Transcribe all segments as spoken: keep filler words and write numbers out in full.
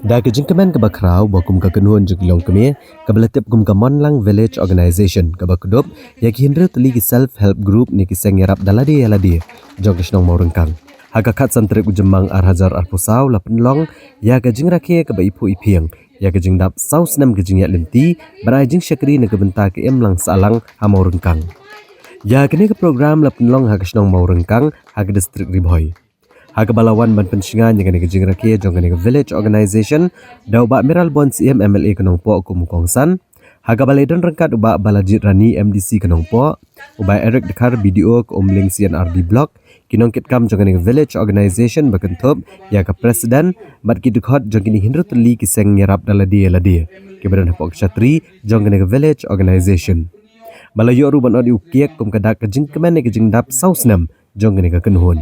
Da ka jingkmen kaba khraw ba kum ka kynhun jong ki longkmie kaba la tip kum ka Monlang Village Organization kaba kdup ïa ki hynriew tylli ki self help group ne ki seng ïarap da lade ïa lade jong ka shnong Mawryngkang. Ha ka khatsan tarik u Jymmang ar hajar arphew saw la pynlong ïa ka jingrakhe kaba iphuh iphieng ïa ka jingdap saw snem ka jingïaid lynti ban ai jingshakri na ka bynta ka imlang sahlang ha Mawryngkang. Ïa kane ka program la pynlong ha ka shnong Mawryngkang ha ka distrik Ri Bhoi. Ha kaba la wan ban pynshngaiñ ïa kane ka jingrakhe jong kane ka village organization da u Bah Mayralborn Syiem M L A ka Nongpoh kum u kongsan. Ha kaba la don ryngkat u Bah Balajied Rani M D C ka Nongpoh, u Bah Eric Dkhar B D O ka Umling C and R D Block, ki nongkitkam jong kane ka village organization ba kynthup ïa ka president bad ki dkhot jong kine hynriew tylli ki seng ïarap da lade ïa lade kiba don hapoh ka shatri jong kane ka village organization. Ba la ïoh ruh ban ot ïa u cake kum ka dak ka jingkmen ïa ka jingdap saw snem jong kane ka kynhun.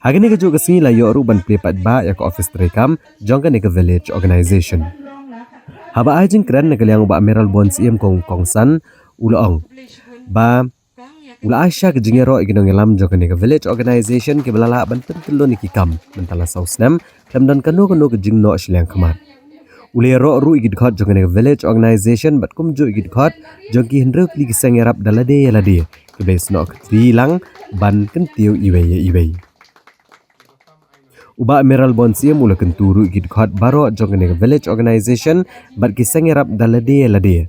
Ha kane kajuh ka sngi la ïoh ruh ban plie paidbah ïa ka office treikam jong kane ka village organization. Haba ai jingkren na ka liang u Bah Mayralborn Syiem kum u kongsan, u la ong ba u la ai sha ka jingïaroh ïa ki nongïalam jong kane ka village organization kiba la lah ban pyntyllun ïa ki kam mynta la saw snem khlem don kano kano ka jingnoh shiliang khmat. U la ïaroh ruh ïa ki dkhot jong kane ka village organization bad kumjuh ïa ki dkhot jong ki hynriew tylli ki seng ïarap da lade ïa lade kiba ïasnoh kti lang ban kyntiew iwei ïa iwei. U Bah Mayralborn Syiem u la kyntu ruh ïa ki dkhot baroh jong kane ka village organization bad ki seng ïarap da lade ïa lade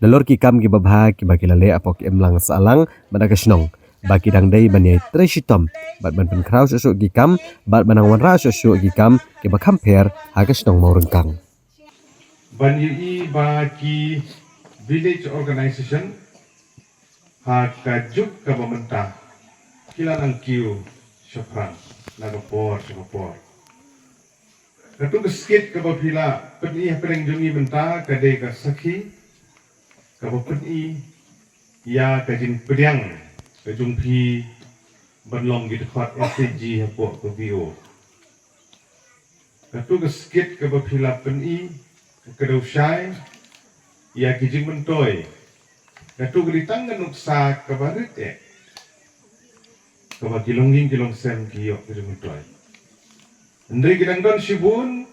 nalor ki kam kiba bha kiba ki la leh hapoh ka imlang sahlang bad ha ka shnong, ba ki dang dei ban ïai trei shitom bad ban pynkhraw shuh shuh ki kam bad ban nang wanrah shuh shuh ki kam kiba kham pher ha ka shnong Mawryngkang. Ban ïohi ba ki village organization ha ka juk kaba mynta ki la nang kiew shaphrang na ka por sha ka por. Katto ka skit kaba phi la pyni hapdeng jong ngi mynta ka dei ka sakhi kaba pyni ïa ka jingpdiang ka jong phi ban long ki dkhot S H G hapoh ka V O. Katto ka skit kaba phi la pyni ka dei shai ïa ki jingmyntoi. Katto ka dei tang ka nuksa kaba rit eh kaba ki longïing ki longsem ki ïoh ka jingmyntoi. Hynrei ki dang don shibun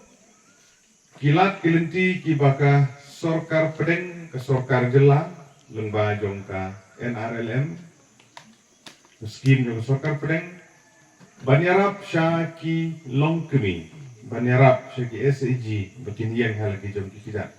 ki lad ki lynti kiba ka sorkar pdeng, ka sorkar jylla lyngba jong ka N R L M, ka skim jong ka sorkar pdeng, ban ïarap sha ki longkmie, ban ïarap sha ki S H G ba kin ïeng ha la ki jong ki kjat.